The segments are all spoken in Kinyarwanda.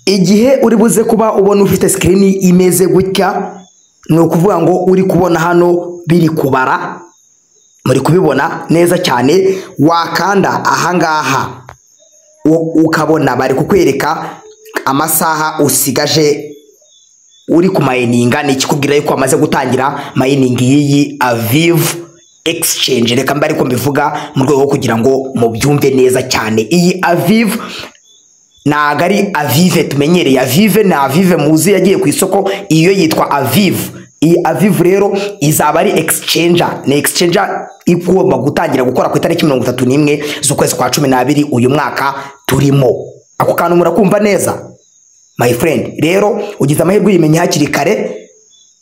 Igihe uri buze kuba ubona ufite screen imeze gutya, ni ukuvuga ngo uri kubona hano biri kubara, muri kubibona neza cyane. Wakanda ahangaha ukabona bari kukwereka amasaha usigaje uri kumayininga. Ni ikikubwira yuko wamaze gutangira mining y'iyi Avive Exchange. Reka mbe ariko mbivuga mu rwego rwo kugira ngo mubyumve neza cyane. Iyi Avive ntago ari Avive tumenyereye. Avive ni Avive muzi yagiye ku isoko, iyo yitwa Avive. Iyi Avive rero izaba ari exchanger, ni exchanger igomba gutangira gukora ku itariki 31 z'ukwezi kwa 12 uyu mwaka turimo. Ako kantu murakumva neza, my friend? Rero ugize amahirwe uyimenya hakiri kare,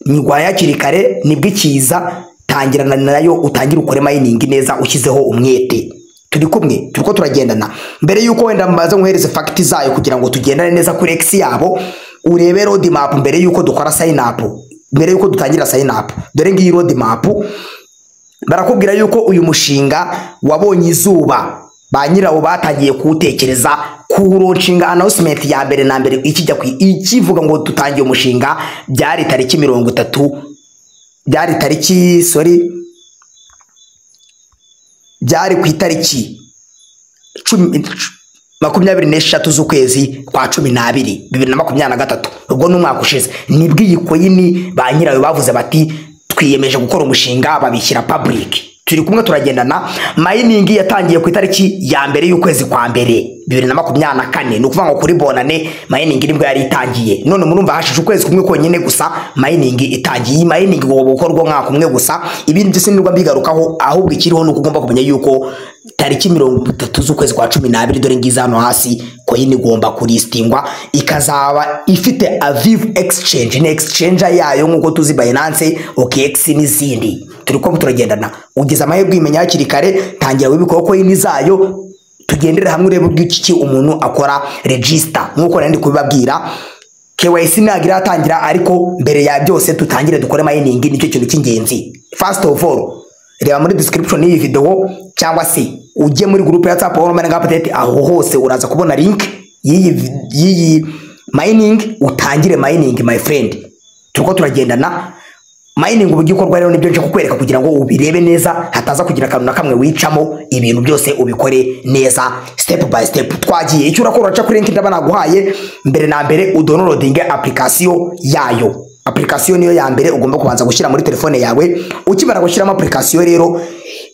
nyigwaye hakiri kare nibwo ikiza. Tangirana nayo, utangire ukore mining neza ushyizeho umwete. Turi kumwe, turiko turagendana. Mbere yuko wenda mbaze nkuhereze fact zayo kugira ngo tugendane neza kuri X yabo, urebe road map mbere yuko dukora sign up, mbere yuko dutangira sign up. Dore ngiyi road map. Barakubwira yuko uyu mushinga wabonye izuba, ba nyirawo batangiye kuwutekereza, kuwulaunchinga, announcement ya mbere na mbere ikijya ku ikivuga ngo dutangiye umushinga byari tariki 30, byari tariki, sorry, byari ku itariki 23 z'ukwezi kwa 12 2023. Ubwo ni umwaka ushize, nibwo iyi coin ba nyirayo bavuze bati twiyemeje gukora umushinga, babishyira public. Turi kumwe, turagendana. Mining yatangiye ku itariki ya 1 y'ukwezi kwa mbere 2024, ni ukuvuga ngo kuri bonane mining nibwo yari itangiye. None murumva hashije ukwezi kumwe konyine gusa mining itangiye. Iyi mining igomba gukorwa umwaka umwe gusa. Ibindi byose nirwa mbigarukaho, ahubwo ikiriho ni uko ugomba kumenya yuko tariki 30 z'ukwezi kwa 12, dore ngiza hano hasi, coin igomba kulistingwa, ikazaba ifite Avive Exchange. Ni exchange yayo nk'uko tuzi Binance, OKX n'izindi. Turi ko turagendana. Ugize amahirwe imenya hakiri kare, tangira wibikaho coin zayo, tugendere hamwe urebe uburyo umuntu akora register nk'uko nari ndi kubibabwira. KYC ntabwo iratangira, ariko mbere ya byose tutangire dukore mining, nicyo kintu cy'ingenzi. First of all, reba muri description y'iyi video cyangwa se ujye muri group ya WhatsApp All Mining Update, aho hose uraza kubona link y'iyi mining, utangire mining, my friend. Turiko turagendana. Mining uburyo ikorwa rero nibyo nje kukwereka kugira ngo ubirebe neza, hataza kugira akantu na kamwe wicamo, ibintu byose ubikore neza step by step. Twagiye. Icyo urakora, uraca kuri link ndaba naguhaye. Mbere na mbere udownloading application yayo. Application niyo ya mbere ugomba kubanza gushyira muri telefone yawe. Ukimara gushyiramo application rero,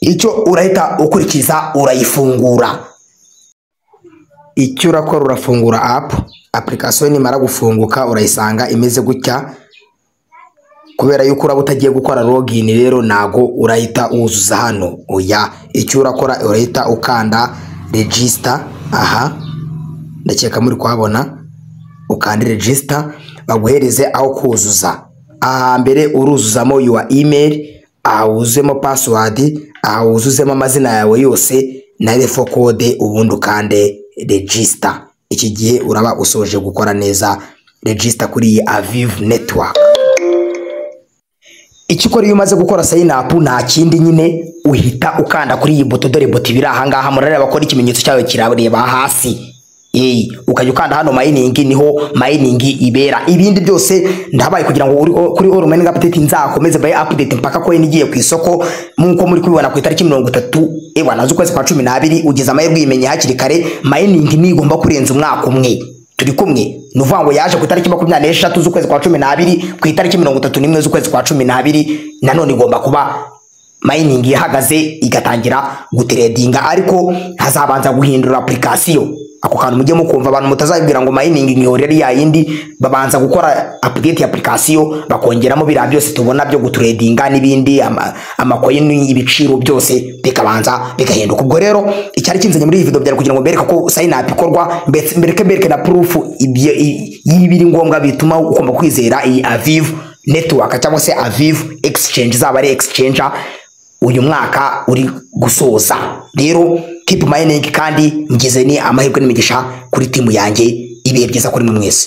icyo urahita ukurikiza, urayifungura. Icyo urakora, urafungura app. Application nimara gufunguka urayisanga imeze gutya. Kubera yuko uraba utagiye gukora login rero, ntago urahita wuzuza hano, oya. Icyo urakora, urahita ukanda register aha, ndakeka muri kuhabona. Ukande register, baguhereze aho kuzuza. Aha mbere uruzuzamo your email, aha wuzuzemo password, aha wuzuzemo amazina yawe yose na referral code, ubundi ukande register. Iki gihe uraba usoje gukora neza register kuri iyi Avive Network. Icyo ukora iyo umaze gukora sign up nta kindi nyine, uhita ukanda kuri iyi buto. Dore buto ibiri aha ngaha, murareba ko ikimenyetso cyayo kirareba hasi. Ukajya ukanda hano mining, niho mining ibera. Ibindi byose ndabaye kugira ngo kuri All Mining Update nzakomeze by update mpaka coin igiye ku isoko, nkuko muri kubibona ku itariki 30 ewana z'ukwezi kwa 12. Ugeze amahirwe yimenye hakiri kare. Mining nigomba kurenza umwaka umwe. Turi kumwe? Ni ukuvuga ngo yaje ku itariki 23 z'ukwezi kwa 12, ku itariki 31 z'ukwezi kwa 12 nanone igomba kuba mining ihagaze, igatangira gutradinga, ariko hazabanza guhindura application. Ako kantu mujye mukumva, abantu mutazabibwira ngo mining ngihora ari ya yindi. Babanza gukora update ya application, bakongeramo biriya byose tubona byo gutradinga n'ibindi, amacoin, ibiciro byose bikabanza bigahinduka. Ubwo rero icyari kinzanye muri iyi video byari kugira ngo mbereke ko sign up ikorwa, mbereke na proof y'ibiri ngombwa bituma ugomba kwizera iyi Avive Network cyangwa se Avive Exchange, izaba ari exchange uyu mwaka uri gusoza. Rero keep mining, kandi ngize ni amahirwe n'imigisha kuri timu yanjye. Ibihe byiza kuri mwe mwese.